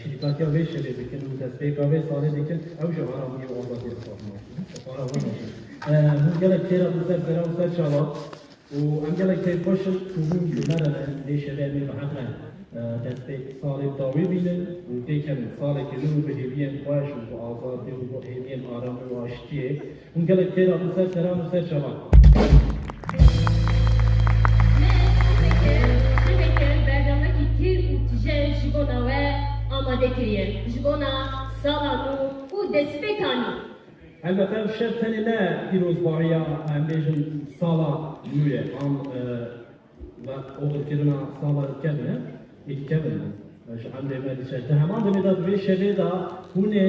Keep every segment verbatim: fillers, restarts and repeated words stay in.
Şîrkatiya vê şevê dikin û destpêka vê salê dikin, ew ji aramiyê û azadiyê dixwazin. Para wan e. Hûn gelek xêr hatin ser sera û ser çava. Û em gelek kêfxweş in ku hûn ji me re ne, vê şevê em ê bi hev re, e, destpêk salê dawî bînin û têkevin salekî nû bi hêviyên xweş û bi azadî û bi hêviyên aramî û aştiyê. Hûn gelek xêr hatin ser seran û ser çavan. Me şeveke, şeveke berdewekî tîr û tije ji bona we amade kiriye. Ji bona sala nû û destpêka nû. Elbette ev şev tenê ne pîrozbahiya, em bêjin, sala nû ye. An, e, ve oxirkirina sala kevin e, êdî kevin bû. Ji emrê me diçe. Di heman demê de di vê şevê de hûn ê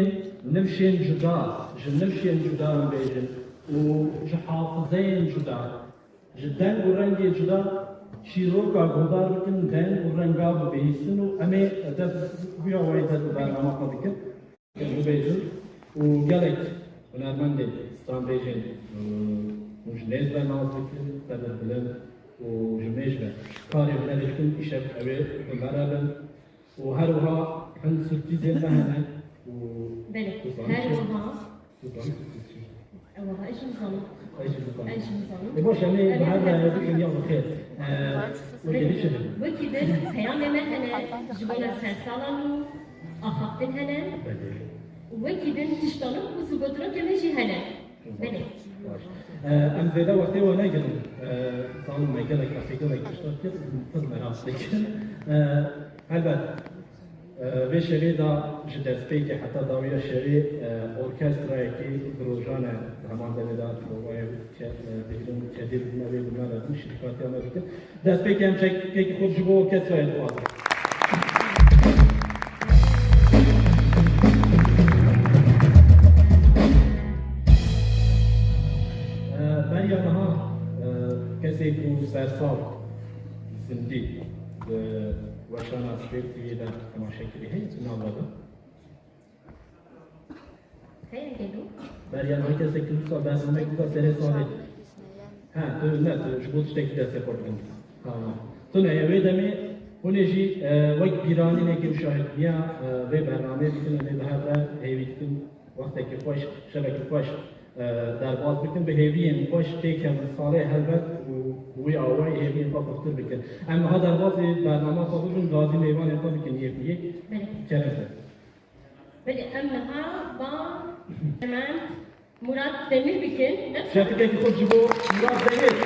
nifşên cuda, ji nifşên cuda em bêjin û ji hafizeyên cuda, ji deng û rengê cuda çîroka guhdar bikin, deng û renga bibihîstin û em ê dest bi vî awayî dest bi bernama xwe dikin. Bibêjin û gelek hunermendên stranbêjên, e, hûn ji nêz ve nas dikin, qedirbilind û ji mêj ve karê hunerê dikin, îşev ew ê bi me re bin û her wiha hin surprîzên me hene û Belê, tu zanî her çi? Wiha. Tu zanî surprîz çi? Ew wiha ez jî nizanim. Ez jî nizanim. Ez jî nizanim. E, baş, em ê Em ê bi hev re bikin ya bi xêr. E, wekî din çi bin? Wekî din peyamê me hene ji bona sersala nû. Axaftin hene. Belê. Wekî din tiştanok û zûgotinokê me jî hene. Belê. Baş. E, em zêde wextê we negirin. E, zanim me gelek, ez ê gelek tiştan kir, pir meraq dikin. E, helbet, e, vê şevê de ji destpêkê heta dawiya şevê, e, orkestrayekî bi rojan e, di heman demê de provayê ke-, e, digirin, kedê bûne wê bi me re bû, şîrkatiya me dikin. Destpêkê em çekekî xurt ji bo orkestrayê dixwazin. E, beriya niha, e, kesê ku sersal zindî, e, weşana Spêk T V'yê de temaşe kirî heye, tu nava de? Heye gelo? Beriya niha kesek ki wisa bernamek bûka serê salê. Ha, tu ne, tu ji bo tiştekî destê xwe digin. Tamam. Tu ne, wê demê hûn ê jî, e, wek bîranînekê û şahidbûniya, e, vê bernameyê dikin, em ê bi hev re hêvî dikin wextekî xweş, şevekî xweş, e, derbas bikin. Bi hêviyên xweş têkevin salê helbet û bi wî awayî hêviyên xwe xurtir bikin. Em niha derbasî bernama xwe bibin, gazî mêvanên xwe bikin yek û yek. Belê. Kerem te. Belê, em niha ba Hemend Murat Demir bikin. Şefikekî xurt ji bo Murat Demir.